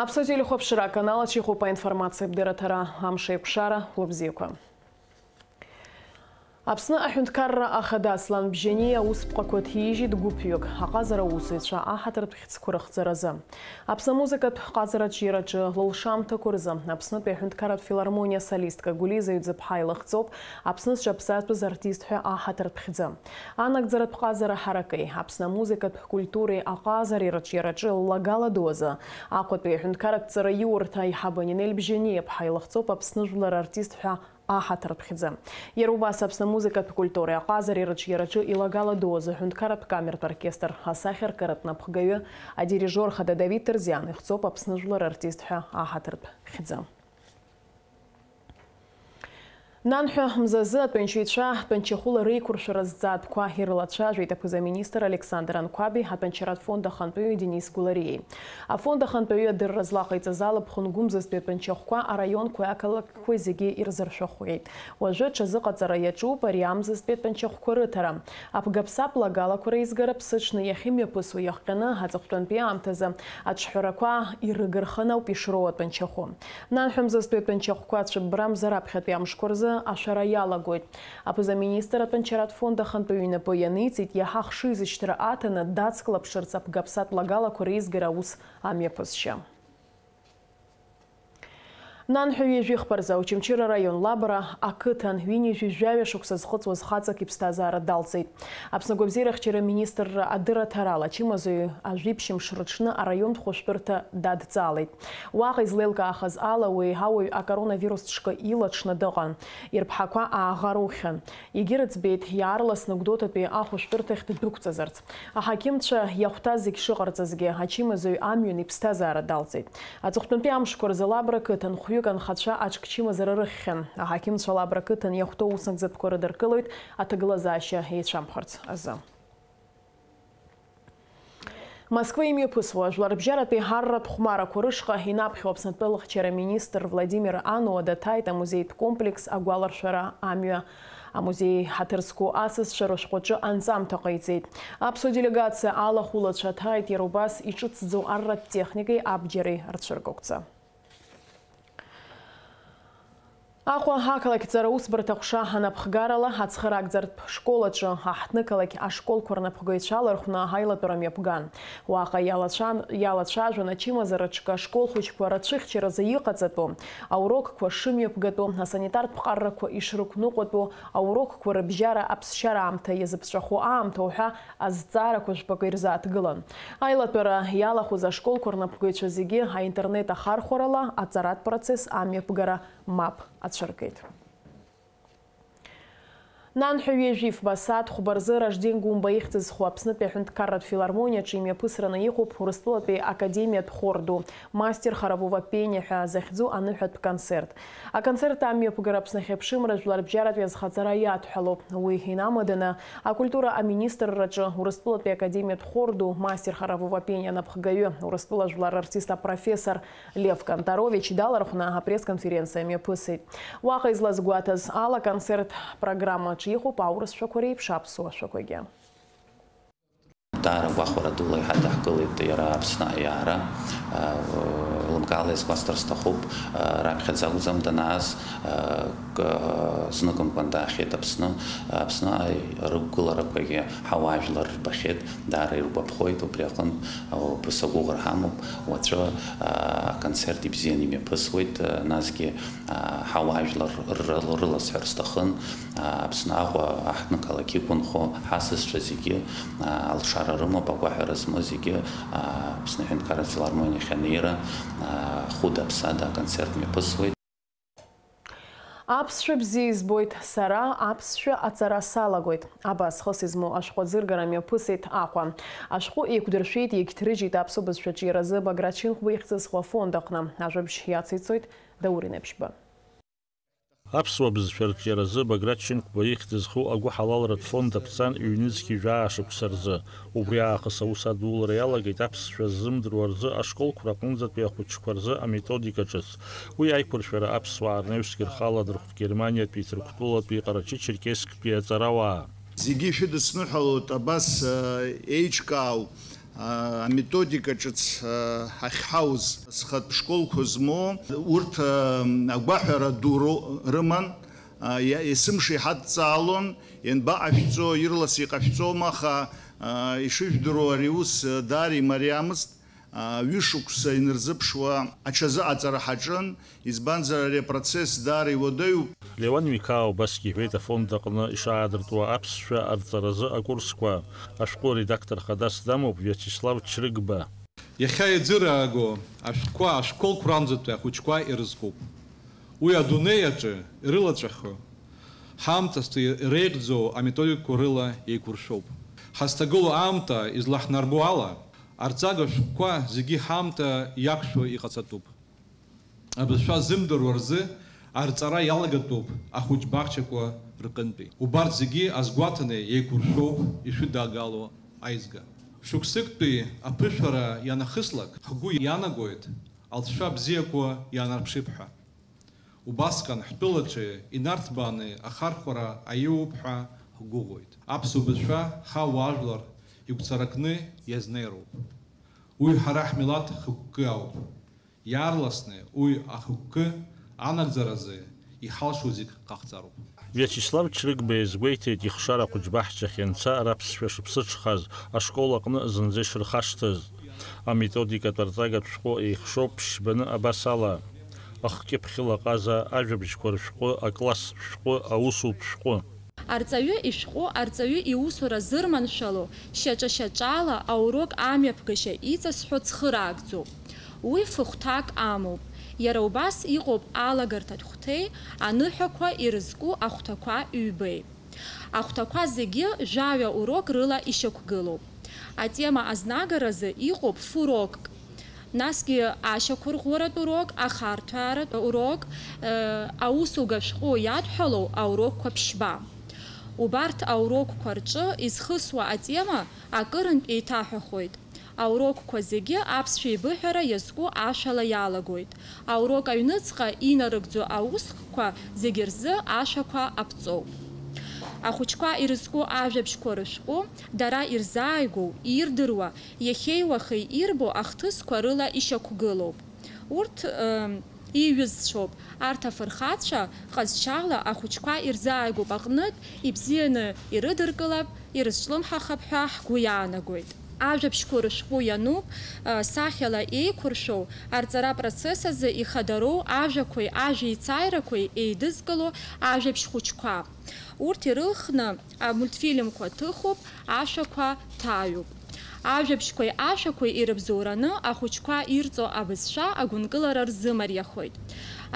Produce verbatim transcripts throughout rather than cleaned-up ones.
Аԥсуа телехәаԥшра аканал аҿы иҟоуп аинформациатә дырраҭара. Амш еиқәшара, лыбзиақәа. Аԥсны аҳәынҭқарра ахада Аслан Бжьаниа аусԥҟақәа ҭижьит гәыԥҩык, аҟазара аусзуҩцәа аҳаҭыртә хьӡқәа рыхҵаразы. Аԥсны амузыкатә ҟазара аҿиараҿы лылшамҭақәа рзы Аԥснытәи аҳәынҭқарратә филармониа асолистка Гәлиза Иуӡыԥҳа илыхҵоуп Аԥсны зҽаԥсазтәыз артист ҳәа аҳаҭыртә хьӡы. Анагӡаратә ҟазара ҳаракеи, Аԥсны амузыкатә культуреи аҟазареи рыҿиараҿы ллагала ду азы Аҟәатәи аҳәынҭқарратә ҵараиурҭа аиҳабы Нинель Бжьаниа-ԥҳа илыхҵоуп Аԥсны жәлар артист ҳәа аҳаҭыртә хьӡы. Иара убас Аԥсны амузыкатә культуреи аҟазареи рыҿиараҿы илагала ду азы аҳәынҭқарратә камертә оркестр асахьаркыратә напхгаҩы, адирижиор хада Давид Ҭырзиан ихҵоуп Аԥсны жәлар артист ҳәа аҳаҭыртә хьӡы. Нанҳәа мзазы атәанчаҩцәа тәанчахәыла реиқәыршәара зҵаатәқәа ирылацәажәеит аԥыза-министр Александр Анқәаби атәанчаратә фонд ахантәаҩы Денис Гәлариеи. Афонд ахантәаҩы адырра злаҟаиҵаз ала, Ԥхынгәымзызтәи атәанчахәқәа араионқәеи ақалақьқәеи зегьы ирзыршәыхуеит. Уажәы аҽазыҟаҵара иаҿуп ари амзызтәи атәанчахәқәа рыҭара. Аԥгаԥсаҭ лагалақәа реизгара ԥсыҽны иахьымҩаԥысуа иахҟьаны аҵыхәтәантәи аамҭазы аҿҳәарақәа ирыгырханы ауп ишроу атәанчахәы. Нанҳәа мзызтәи атәанчахәқәа ацәыббрамза раԥхьатәи амшқәа рзы ашәара иалагоит. Аԥыза-министр атәанчаратә фонд ахантәаҩы инапы ианиҵеит иаҳа ахшыҩзышьҭра аҭаны дацклаԥшырц аԥгаԥсаҭ лагалақәа реизгара аус амҩаԥысшьа. Нанҳәа ҩажәи хԥа рзы Очамчыра араион Лабра ақыҭан ҩынҩажәи жәаҩа шықәса зхыҵуаз хаҵак иԥсҭазаара далҵит. Аԥсны агәабзиарахьчара министрра адырраҭарала ачымазаҩ ажәибжьымш рыҽны араионтә хәышәтәырҭа дадҵаалеит. Уаҟа излеилкаахаз ала, уи ауаҩ акоронавирус ҿкы илаҽны дыҟан. Ирԥҳақәа ааӷа рухьан. Егьырыӡбеит иаарласны Гәдоуҭатәи ахәышәтәырҭахь ддәықәҵазарц. Аҳақьымцәа иахәҭаз зегь шыҟарҵазгьы, ачымазаҩ амҩан иԥсҭазаара далҵит. Аҵыхәтәантәи амшқәа рзы Лабра қыҭан хәҩык анхацәа аҿк чымазара рыхьхьан. Аҳақьымцәа Лабра қыҭан иахәҭоу усакӡатәқәа рыдыркылоит аҭагылазаашьа еицәамхарц азы. Москва имҩаԥысуа Жәларбжьаратәи арратә хәмарақәа рышҟа инаԥхьо Аԥснытәы алыхьчара министр Владимир Ануа даҭааит амузеитә комплекс агәаларшәара амҩа. Амузеи ҳаҭыр зқәу асасцәа рышәҟәаҿы анҵамҭа ҟаиҵеит. Аԥсуа делегациа алахәылацәа ҭааит иара убас иҿыцӡоу арратә техникеи абџьареи рцәыргақәҵа. Аҟәа ақалақьҵара усбарҭа ҟәша анапхгарала ацхыраагӡартә школ аҿы аҳҭнықалақь ашколқәа рнапхгаҩцәа алархәны аилатәара мҩаԥган. Уаҟа иалацәан-, иалацәажәон ачымазара ҿкы ашкол хәыҷқәа рацәыхьчаразы иҟаҵатәу, аурокқәа шымҩаԥгатәу, асанитартә ҟаррақәа ишрықәныҟәатәу, аурокқәа рыбжьара аԥсшьара аамҭа иазыԥҵәахо аамҭа уҳәа азҵаарақәа жәпакы ирзааҭгылан. Аилатәара иалахәыз ашколқәа рнапхгаҩцәа зегьы аинтернет ахархәарала аҵаратә процесс амҩаԥгара мап ацәыркит. Нанҳәа ҩажәи фба сааҭ хәба рзы Ражден Гәымба ихьӡ зху Аԥснытәи аҳәынҭқарратә филармониаҿы имҩаԥысраны иҟоуп Урыстәылатәи академиатә хор ду, мастер хорового пения ҳәа захьӡу аныҳәатә концерт. Аконцерт амҩаԥгара Аԥсны ахьыԥшымра жәларбжьаратәи азхаҵара иадҳәалоуп. Уи инамаданы, акультура аминистрраҿы Урыстәылатәи академиатә хор ду, мастер хорового пения анапхгаҩы, Урыстәыла жәлар рартист апрофессор Лев Канторович далархәны апресс-конференциа мҩаԥысит. Уаҟа излазгәаҭаз ала, аконцерт программаҿы иҟоуп аурысшәақәа реиԥш аԥсуа шәақәагьы. Даара гәахәара дула иҳадаҳкылеит иара Аԥсны аиаара. Лымкаала иазгәасҭар сҭахуп, раԥхьаӡа акәӡам данааз, зныкымкәан даахьеит Аԥсны. Аԥсны рықәгыларақәагьы ҳауаажәлар рбахьеит, даара иргәаԥхоит, убри аҟынтә убыс агәыӷра ҳамоуп. Уаҵәы аконцерт ибзианы имҩаԥысуеит, насгьы ҳауаажәлар рыласҳәар сҭахын. Аԥсны Аҟәа аҳҭнықалақь иқәынхо ҳасасцәа зегьы, алшара рымоуп, агәаҳәара змоу зегьы, Аԥсны аҳәынҭқарратә филармониахь анеира, хәыда-ԥсада аконцерт мҩаԥысуеит. Аԥсшәа бзиа избоит сара, аԥсшәа аҵара салагоит. Абас хыс измоу ашәҟәы аӡыргара мҩаԥысит Аҟәа. Ашәҟәы еиқәдыршәеит, иагьҭрыжьит аԥсуа бызшәа аҿиаразы Баграт Шьынқәба ихьӡ зху афонд аҟны. Ажәабжь иацицоит Даур Инеԥшьба. Аԥсуа бызшәа арҿиаразы Баграт Шьынқәба ихьӡ зху агәыҳалалратә фонд аԥҵан ҩнызқьи жәаа шықәса рзы. Убри аахыс аус адулара иалагеит аԥсшәа ззымдыруа рзы ашколқәа рҟынӡатәи ахәыҷқәа рзы аметодика ҿыц. Уи аиқәыршәара аԥсуаа рнаҩсгьы рхы аладырхәт Германиатәи, Ҭырқәтәылатәи, Ҟарачы-Черкессктәи аҵарауаа. Зегьы шәыдысныҳәалоит, абас, э, еиҿкаау, Аметодика ҿыц ахьҳауз, зхатә школқәа змоу, урҭ агәаҳәара ду рыман, есымша иҳадҵаалон, ианбаҟашәҵо, ирлас иҟашәҵома, аха, ишыжәдыруа, ари ус даара имариамызт. Ҩышықәса инарзыԥшуа аҽазыҟаҵара ҳаҿын, избанзар, ари апроцесс даара иуадаҩуп. Леуан Миқаа убасгьы иҳәеит, афонд аҟны ишаадыртуа аԥсшәа арҵаразы акурсқәа. Ашәҟәы аредактор хадас дамоуп Виачеслав Чрыгба. Иахьа иӡырааго ашәҟәқәа ашколқәа ранӡатәи ахәыҷқәа ирызкуп. Уи адунеи аҿы ирылаҵәахо, ҳаамҭазтәи иреиӷьӡоу аметодикақәа рыла еиқәыршәоуп. Ҳазҭагылоу аамҭа излаҳнарбо ала, арҵага шәҟәқәа зегьы ҳаамҭа иақәшәо иҟаҵатәуп. Абызшәа ззымдыруа рзы арҵара иалагатәуп ахәыҷ баҳчақәа рҟынтәи. Убарҭ зегьы азгәаҭаны еиқәыршәоуп ишәыдагало аизга. Шықәсыктәи аԥышәара ианахыслак, ҳгәы иаанагоит, алҵшәа бзиақәа иаанарԥшып ҳәа. Убасҟан ҳтәылаҿы инарҭбааны ахархәара аиуоуп ҳәа ҳгәыӷуеит. Аԥсуа бызшәа ҳауаажәлар игәцаракны иазнеироуп. Уи ҳара ҳмилаҭ хықәкы ауп. Иаарласны уи ахықәкы анагӡаразы иҳалшо зегь ҟаҳҵароуп. Виачеслав Чрыгба иазгәеиҭеит, ихшара ахәыҷбаҳчахь ианца раԥсшәа шыԥсыҽхаз, ашкол аҟны зынӡа ишырхашҭыз. Аметодикатә арҵагатә шәҟәы еихшоуп ԥшьбаны абас ала: ахкьыԥхьыла ҟаза, ажәабжьқәа рышәҟәы, акласстә шәҟәы, аусутә шәҟәы. Арҵаҩы ишәҟәы арҵаҩы иусура зырманшәало, шьаҿа-шьаҿала аурок амҩаԥгашьа иҵасҳәо цхыраагӡоуп. Уи фыхәҭак амоуп. Иара убас иҟоуп алагарҭатә хәҭеи аныҳәақәа ирызку ахәҭақәа ҩбеи. Ахәҭақәа зегьы жәаҩа урок рыла ишьақәгылоуп. Атема азнагаразы иҟоуп фурокк, насгьы ашьақәырӷәӷәаратә урок, ахарҭәааратә урок, э, аусуга шәҟәы иадҳәалоу аурокқәа ԥшьба. Убарҭ аурокқәа рҿы изхысуа атема акырынтә еиҭаҳәахоит. Аурокқәа зегьы аԥсшәа еибыҳәара иазку ашәала иалагоит. Аурок аҩныҵҟа инарыгӡо аусхкқәа зегьы рзы ашәақәа аԥҵоуп. Ахәыҷқәа ирызку ажәабжьқәа рышәҟәы дара ирзааигәоу, ирдыруа, иахьеи уахеи ирбо ахҭысқәа рыла ишьақәгылоуп. Урҭ, ыы, иҩызцәоуп. Арҭ афырхацәа ҟазшьала ахәыҷқәа ирзааигәоуп аҟнытә, ибзианы ирыдыркылап, ирызҿлымҳахап ҳәа ҳгәы иаанагоит. Ажәабжьқәа рышәҟәы иануп, ыы, сахьала еиқәыршәоу, арҵара процесс азы ихадароу ажәақәеи ажәеицааирақәеи еидызкыло ажәабжь хәыҷқәа. Урҭ ирылхны амультфильмқәа ҭыхуп, ашәақәа ҭаҩуп. Ажәабжьқәеи ашәақәеи ирыбзоураны ахәыҷқәа ирҵо абызшәа агәынкылара рзымариахоит.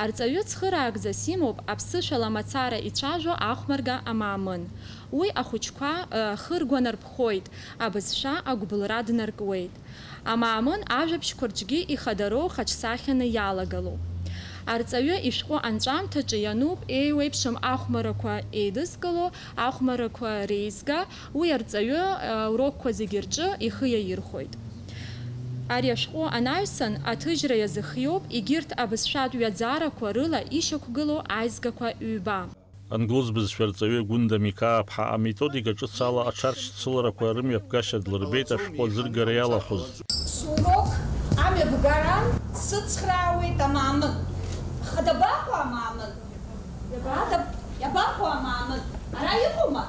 Арҵаҩы цхыраагӡас имоуп аԥсышәала мацара ицәажәо ахәмарга амаамын. Уи ахәыҷқәа, ы, хыргәанарԥхоит, абызшәа агәыбылра днаркуеит. Амаамын ажәабжьқәа рҿгьы ихадароу хаҿсахьаны иалагалоуп. Арҵаҩы ишәҟәы анҵәамҭаҿы иануп еиуеиԥшым ахәмаррақәа еидызкыло, ахәмаррақәа реизга, уи арҵаҩы, аурокқәа зегьы рҿы ихы иаирхәоит. Ари ашәҟәы анаҩсан, аҭыжьра иазыхиоуп егьырҭ абызшәатә ҩаӡарақәа рыла ишьақәгылоу аизгақәа ҩба. Англоз бызшәа арҵаҩы Гәында Миқаа-ԥҳа аметодика ҿыц ала аҽаршьцыларақәа рымҩаԥгашьа длырбеит ашәҟәы азыргара иалахәыз. Сурок амҩаԥгара сыцхраауеит амаамын. Аха дабаҟоу амаамын? Иабаҟоу? Иабаҟоу амаамын? Ара иҟоума?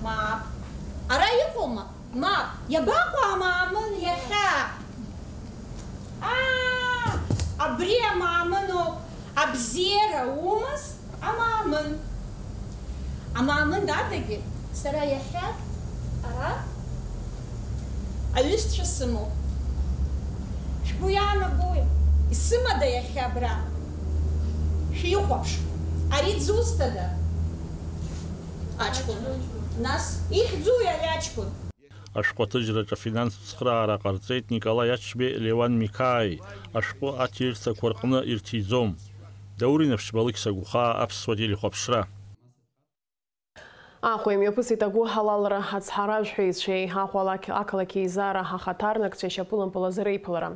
Мап. Ара иҟоума? Мап, иабаҟоу амаамын иахьа? Аа, абри амаамыноуп, абзиара умаз амаамын. Амаамын адагьы, сара иахьа ара аҩызцәа сымоуп. Шәгәы иаанагои? Исымада иахьа абра? Шәихәаԥш, ари дзусҭада? Аҷкәын. Нас, ихьӡуи ари аҷкәын? Ашәҟәы аҭыжьраҿы афинанстә цхыраара ҟарҵеит Николаи Ачбеи, Леуан Миқааи, ашәҟәы аҭирҭақәа рҟны ирҭиӡом. Даур Инаԥшьба, Алықьса Гәхаа, Аԥсуа телехәаԥшра. Аҟәа имҩаԥысит агәыҳалалра ацҳаражәҳәаҩцәеи Аҟәа алақь-, ақалақь еизара ахаҭарнакцәеи ашьапылампыл азы реиԥылара.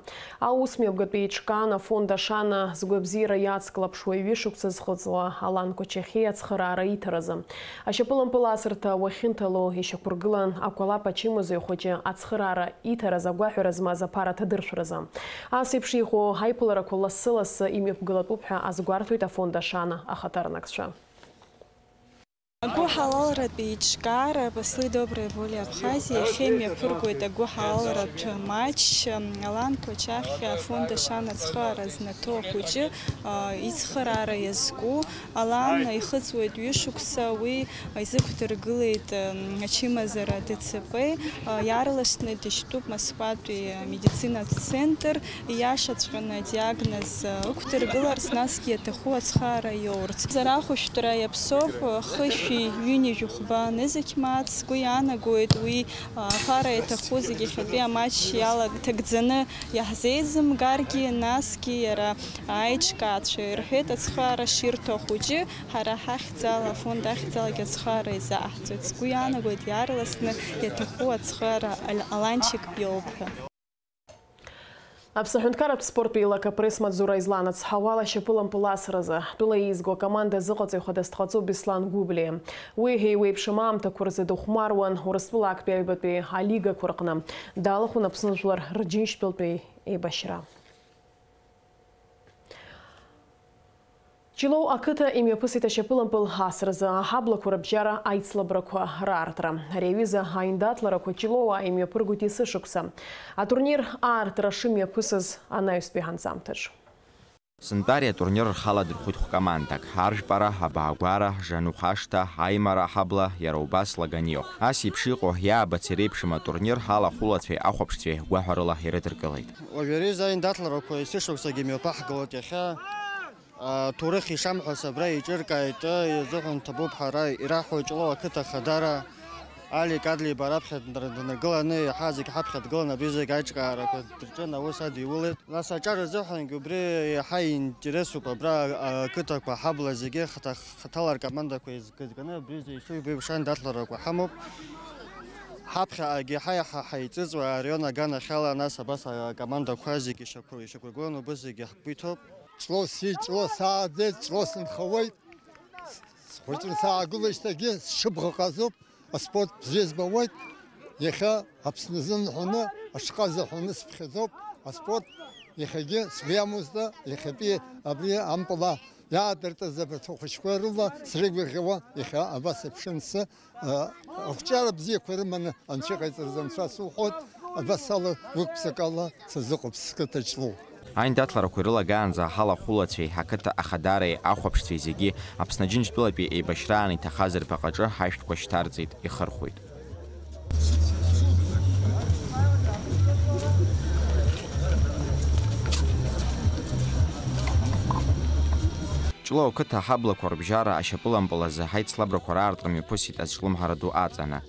Аусмҩаԥгатә еиҿкаан афонд Ашана згәабзиара иацклаԥшуа ҩышықәса зхыҵуа Алан Кәачахьиа ацхыраара иҭаразы. Ашьапылампыл асырҭа уахьынҭало ишьақәыргылан акәалаԥ ачымазаҩ хәыҷы ацхыраара иҭараз агәаҳәара змаз аԥара ҭадыршәразы. Ас еиԥш иҟоу аиԥыларақәа лассы-лассы имҩаԥгылатәуп ҳәа азгәарҭоит афонд Ашана ахаҭарнакцәа. Агәыҳалалратә еиҿкаара Послы доброй воли Абхазии иахьа имҩаԥыргоит агәыҳалалратә матч. Алан Кәачахьиа афонд Ашана ацхыраара знаҭо ахәыҷы, а, ицхыраара иазку. Алан ихыҵуеит ҩышықәса, уи изықәдыргылеит, м, ачымазара Д Ц П, а, иаарласны дышьтәуп Москватәи амедицинатә центр. Ииашаҵәҟьаны адиагноз ықәдыргыларц, насгьы иаҭаху ацхыраара иоурц. Зара ахәышәтәра иаԥсоуп, хышәи ҩынҩажәи хәба нызқь мааҭ. Сгәы иаанагоит, уи аԥара иаҭаху зегь иахьатәи аматч иалаг-, ҭагӡаны иаҳзеизымгаргьы, насгьы иара аиҿкаацәа ирҳәеит, ацхыраара ширҭо ахәыҷы ҳара ҳахьӡала, афонд ахьӡалагьы ацхыраара изаҳҵоит. Сгәы иаанагоит, иаарласны иаҭаху ацхыраара ал-, аланчик иоуп ҳәа. Аԥсны аҳәынҭқарратә спорттә еилак апресс-маҵзура изланацҳауа ала ашьапылампыл асразы ҳтәыла еизго акоманда азыҟаҵаҩ хадас дҟаҵоуп Беслан Гәыблиа. Уи еиуеиԥшым аамҭақәа рзы дыхәмаруан Урыстәыла актәи аҩбатәи алигақәа рҟны. Далахәын Аԥсны жәлар рџьынџьтәылатәи еибашьра. Ҷлоу ақыҭа имҩаԥысит ашьапылампыл асразы аҳаблақәа рыбжьара аицлабрақәа раартра. Ари аҩыза аиндаҭларақәа Ҷлоуаа имҩаԥыргоит есышықәса. Атурнир аартра шымҩаԥысыз анаҩстәи ҳанҵамҭаҿ. Сынтәа ари атурнир рхы аладырхәит хә-командак, Аржәпара, Абаагәара, Жанухашҭа, Аимара аҳабла, иара убас Лаганиахә. Ас еиԥш иҟоу, иаабац иреиԥшым атурнир алахәылацәеи ахәаԥшцәеи гәаҳәарыла ирыдыркылеит. Уажәы ари азы аиндаҭларақәа есышықәсагьы мҩаԥаҳгалоит иахьа. Аҭоурых ишамҳәац абра еиҿыркааит, изыҳәан ҭабуп ҳара ираҳҳәо Ҷлоу ақыҭа хадара Алик Адлеиба раԥхьа днар-, днаргыланы, иаҳа зегь ҳаԥхьа дгылан, абри зегь аиҿкаарақәа дырҿын, аус адиулеит. Нас аҿар азыҳәангьы убри иаҳа иинтересуп, абра ақыҭақәа, ҳабла зегьы хаҭа-, хаҭала ркомандақәа еизганы, абри зеишьыжьбеиԥш аиндаҭларақәа ҳамоуп. Ҳаԥхьаҟагьы ҳаиҳа ҳаиҵыҵуа араион аганахьала, нас абас акомандақәа зегьы ишьақәыр-, ишьақәыргыланы убыс зегьы ҳгәы иҭоуп. Ҷлоу сиит, Ҷлоу сааӡеит, Ҷлоу сынхауеит. Схәыҷны саагылеижьҭеигьы сшыбӷаҟазоуп, аспорт бзиа збауеит. Иахьа Аԥсны азы нҳәаны, ашҟа азы ҳәаны сыԥхьаӡоуп. Аспорт иахьагьы сгәы иамузт, иахьатәи абри ампыл иаадыртыз абарҭ ахәыҷқәа рыла срыгәырӷьауа, иахьа абас еиԥш ансы, Ақәҿиара бзиақәа рыманы анцәа иҟаиҵарыз анцәа суҳәоит, абас ала гәык-ԥсыкала сазыҟоуп сқыҭа Ҷлоу. Аиндаҭларақәа ирылагаанӡа ҳалахәылацәеи ҳақыҭа ахадареи ахәаԥшцәеи зегьы Аԥсны Аџьынџьтәылатәи еибашьраан иҭахаз рбаҟаҿы ҳаишәҭқәа шьҭарҵеит, ихырхәеит. Ҷлоу ақыҭа аҳаблақәа рыбжьара ашьапылампыл азы ҳаицлабрақәа раартра мҩаԥысит азҿлымҳара ду аҵаны.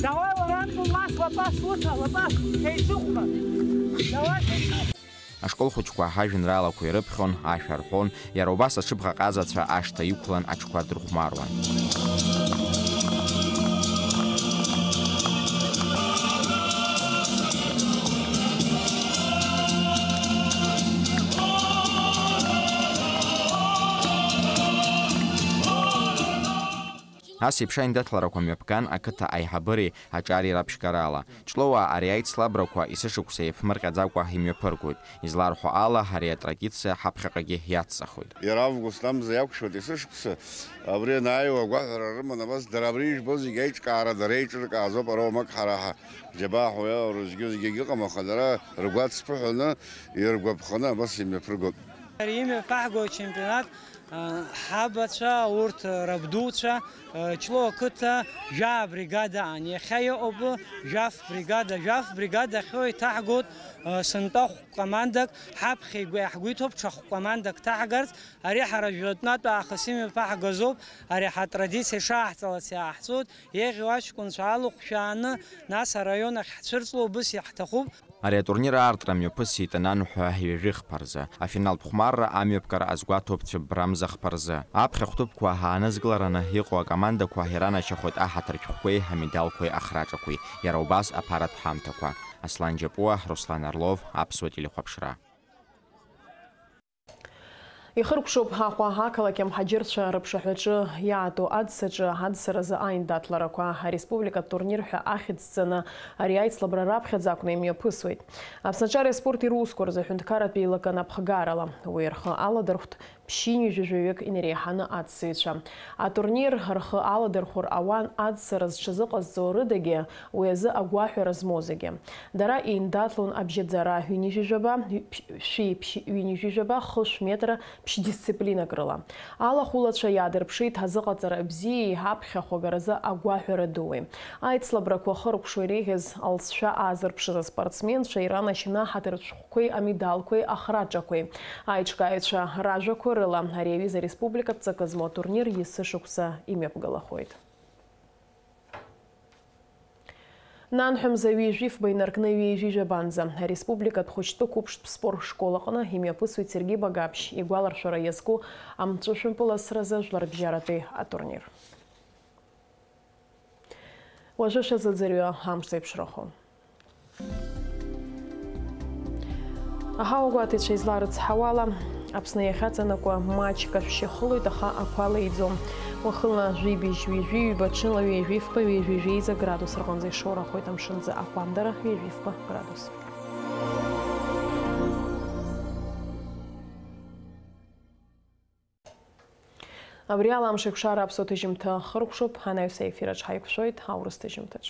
Давай, Лоран, лапас, лапас, лапас, лапас, еицыхәба. Давай, еицыхәба. Ашкол хәыҷқәа ҳажәеинраалақәа ирыԥхьон, ашәа рҳәон, иара убас аҽыбӷаҟазацәа ашҭа иқәлан аҽқәа дрыхәмаруан. Ас еиԥш аиндаҭларақәа мҩаԥган ақыҭа аиҳабыреи аҿари раԥшьгарала. Ҷлоуаа ари аицлабрақәа есышықәса еиԥмырҟьаӡакәа имҩаԥыргоит. Изларҳәо ала, ари атрадициа ҳаԥхьаҟагьы иацҵахоит. Иара август амза иақәшәоит есышықәса. Абри анааиуа агәаҳәара рыман, абас дара абри ижәбо зегьы аиҿкаара, дара еиҿыркааӡоуп, ара уамак ҳара ҳа-, џьабаа ҳәа уи аурыс зегьы, зегьы ыҟам, аха дара ргәы ацԥыҳәаны, иргәаԥханы абас имҩаԥыргоит. Ари имҩаԥаҳго ачемпионат, а, ҳабацәа, урҭ рабдуцәа, а, Ҷлоу ақыҭа жәаа бригада аан. Иахьа иҟоуп жәаф бригада. Жәаф бригада ахьоу иҭаҳгоит, а, сынтәа хә-командак, ҳаԥхьа игәы иаҳгәиҭоуп ҽа хә-командак ҭаҳгарц. Ари ҳара жәлатәнатә аахыс имҩаԥаҳгазоуп, ари ҳатрадициа шааҳҵалац иааҳҵоит, еиӷьу аҷкәынцәа алыхәшәааны, нас араион ахь ҳцәырҵло убыс иаҳҭахуп. Ари атурнир аартра мҩаԥысит ананҳәа ҩажәи хԥа рзы. Афиналтә хәмарра амҩаԥгара азгәаҭоуп цәыббра мза хԥа рзы. Аԥхьа хәҭыԥқәа аанызкылараны иҟоу акомандақәа иранашьахоит аҳаҭыртә шәҟәқәеи амедалқәеи ахраҿақәеи, иара убас аԥаратә ҳамҭақәа. Аслан Џьапуа, Руслан Орлов, Аԥсуа телехәаԥшра. Ихыркәшоуп Аҟәа ақалақь амҳаџьырцәа рыԥшаҳәаҿы иаату аӡсаҿы аӡсаразы аиндаҭларақәа. Ареспубликатә турнир ҳәа ахьӡ ҵаны ари аицлабра раԥхьаӡа акәны имҩаԥысуеит. Аԥсны аҿареи аспорти русқәа рзы аҳәынҭқарратә еилакы анапхгарала уи рхы аладырхәт ԥшьынҩажәи жәаҩык инареиҳаны аӡсаҩцәа. Атурнир рхы аладырхәыр ауан аӡсара зҽазыҟазҵо рыдагьы, уи азы агәаҳәара змоу зегьы. Дара еиндаҭлон абжьаӡара ҩынҩажәи жәаба, шәи ҩынҩажәи жәаба, хышә метра ԥшь дисциплинак рыла. Алахәылацәа иаадырԥшит ҳазыҟаҵара бзиеи ҳаԥхьахә агаразы агәаҳәара дуи. Аицлабрақәа хыркәшо иреиӷьыз алҵшәа аазырԥшыз аспортсменцәа иранашьаны аҳаҭыртә шәҟәқәеи амедалқәеи ахраҿақәеи. Аиҿкааҩцәа ражәақәа рыла, ари аҩыза ареспубликатә ҵакы змоу атурнир есышықәса имҩаԥгалахоит. Нанҳәа мза ҩажәи фба инаркны ҩажәи жәабанӡа ареспубликатә хәыҷтәы қәыԥштә спорт школ аҟны имҩаԥысуеит Сергеи Багаԥшь игәаларшәара иазку амҵәышәмпыласразы жәларбжьаратәи атурнир. Уажәы шәазыӡырҩы амш зеиԥшрахо. Аҳауагәаҭаҩцәа изларыцҳауала, Аԥсны иахьаҵанакуа маҷк ашәшьы хылоит, аха ақәа леиӡом. Уахынла жәибжь ҩажәи ҩба, ҽынла ҩажәи фба, ҩажәи жәеиза градус рҟынӡа ишоурахоит, амшынӡы ақәандара ҩажәи фба градус. Абри ала Амшеикәшара аԥсуа ҭыжьымҭа хыркәшоуп, анаҩс аефираҿ ҳаиқәшәоит аурыс ҭыжьымҭаҿ.